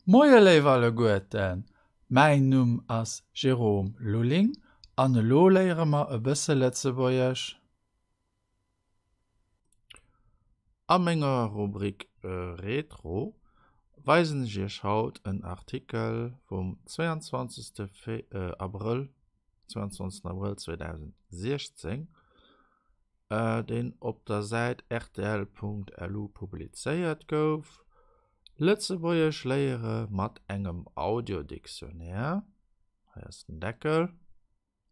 Moie léif alleguerten, mäin Numm ass Jérôme Lulling an elo léiere mer e bësse Lëtzebuergesch. A menger Rubrik Retro weisen ech iech haut en Artikel vum 22. Abrëll 22 Abrëll 2016, deen op der Säit rtl.lu publizéiert gouf, Lëtzebuergesch léiere mat engem Audio-Dictionnaire, hei ass den Deckel.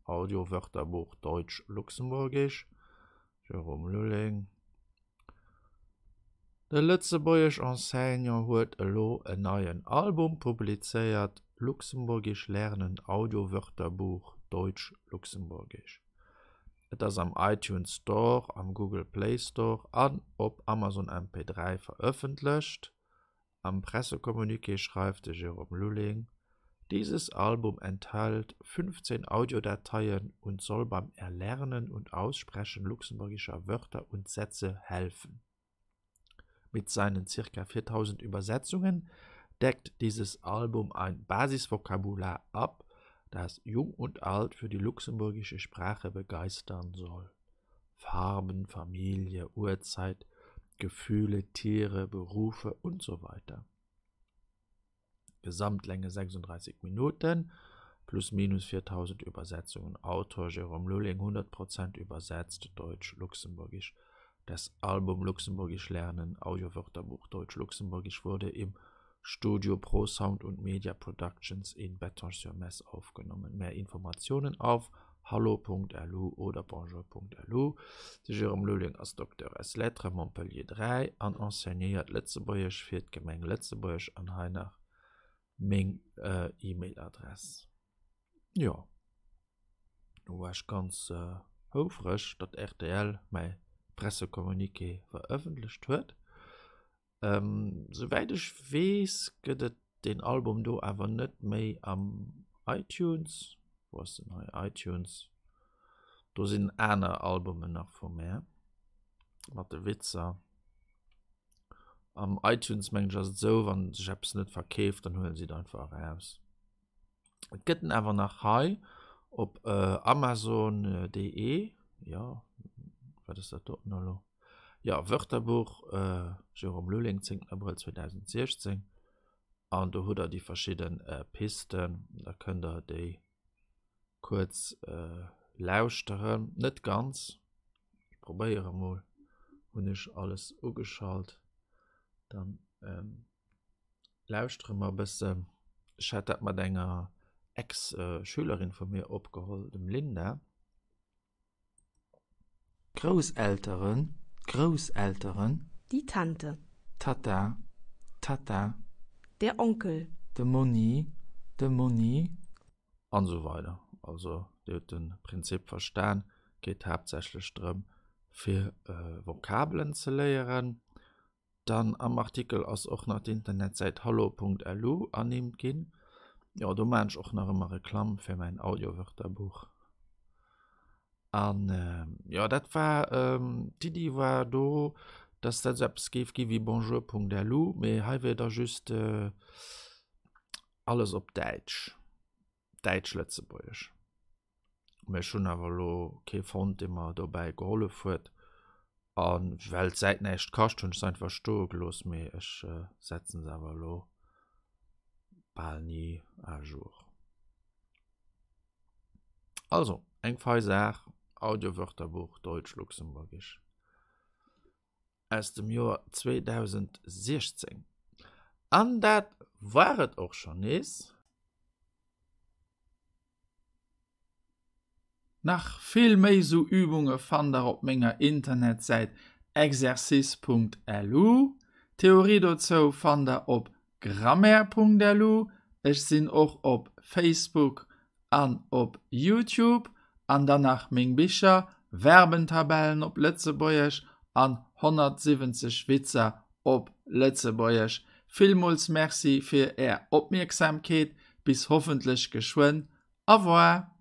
Audio-Wörterbuch Deutsch-Luxemburgisch, Jérôme Lulling. De lëtzebuergesch Enseignant huet elo en neien Album publizéiert, Luxemburgisch lernen, Audio-Wörterbuch Deutsch-Luxemburgisch. Et ass am iTunes Store, am Google Play Store an op Amazon MP3 verëffentlecht. Am Pressecommuniqué schreift de Jérôme Lulling, Dieses Album enthält 15 Audiodateien und soll beim Erlernen und Aussprechen luxemburgischer Wörter und Sätze helfen. Mit seinen ca. 4000 Übersetzungen deckt dieses Album ein Basisvokabular ab, das Jung und Alt für die luxemburgische Sprache begeistern soll. Farben, Familie, Uhrzeit, Gefühle, Tiere, Berufe und so weiter. Gesamtlänge 36 Minuten, plus minus 4000 Übersetzungen. Autor Jérôme Lulling, 100 Prozent übersetzt, Deutsch, Luxemburgisch. Das Album Luxemburgisch lernen, Audiowörterbuch Deutsch-Luxemburgisch wurde im Studio Pro Sound und Media Productions in Bettange-sur-Mess aufgenommen. Mehr Informationen auf hallo.lu oder bonjour.lu. De Jérôme Lulling ass Docteur ès Lettres, Montpellier 3, an enseignéiert Lëtzebuergesch fir d'Gemeng Lëtzebuerg an hei nach meng E-Mail-Adress. Jo, do war ech ganz houfreg, datt rtl mäi Pressecommuniqué verëffentlecht huet. Souwäit ech weess gëtt et deen Album do awer net méi am iTunes. Wou ass den hei? iTunes. Do sinn aner Albumen nach vu mär mat de Witzer. Am iTunes mengen ech ass et esou, wann sech eppes net verkeeft, dann huelen si et einfach eraus. Et gëtt en awer nach hei op Amazon de. Jo, wat ass dat doten elo? Jo, Wörterbuch Jérôme Lulling, 10 Abrëll 2016. An do hutt der déi verschidde Pisten, da kënnt der déi kuerz lauschteren. Net ganz, ech probéiere mol, hunn ech alles ugeschalt, dann Lauschtere mer e bëssen. Ech hat dat mat enger Ex-Schülerin vu mir opgeholl, dem Linda. Grousselteren, d'Grousselteren. Die Tante. D'Tatta, d'Tatta. Der Onkel. De Monni, de Monni. An esou weider. Also Dir hutt de Prinzip verstan, geet haaptsächlech drëm fir Vokabelen ze léieren. Dann am Artikel ass och nach d'Internetsäit hallo.lu ernimmt ginn. Jo, do maan ech och nach ëmmer Reklamm fir mäin Audiowörterbuch. An jo, dat war, d'Iddi war do, dass dat esou eppes géif gi wéi bonjour.lu, mee hei wier da just alles op Däitsch, Däitsch-Lëtzebuergesch. Mee ech hunn awer elo kee fonnt, dee mer dobäi gehollef huet. A well d'Säit näischt kascht, hunn ech se einfach stoe gelooss. Mee ech setzen se awer elo bal ni à jour. Also, eng fei Saach, Audiowörterbuch Deutsch-Luxemburgisch aus dem Joer 2016. An dat war et och schonn nees. Nach vill méi sou Übunge fannt der op menger Internetsäit exercice.lu. D'Theorie dozou fannt der op grammaire.lu. Ech sinn och op Facebook an op Youtube. An dann nach meng Bicher, Verbentabellen op Lëtzebuergesch an 170 Witzer op Lëtzebuergesch. Villmools Merci fir är Opmierksamkeet. Bis hoffentlech geschwënn. Au revoir!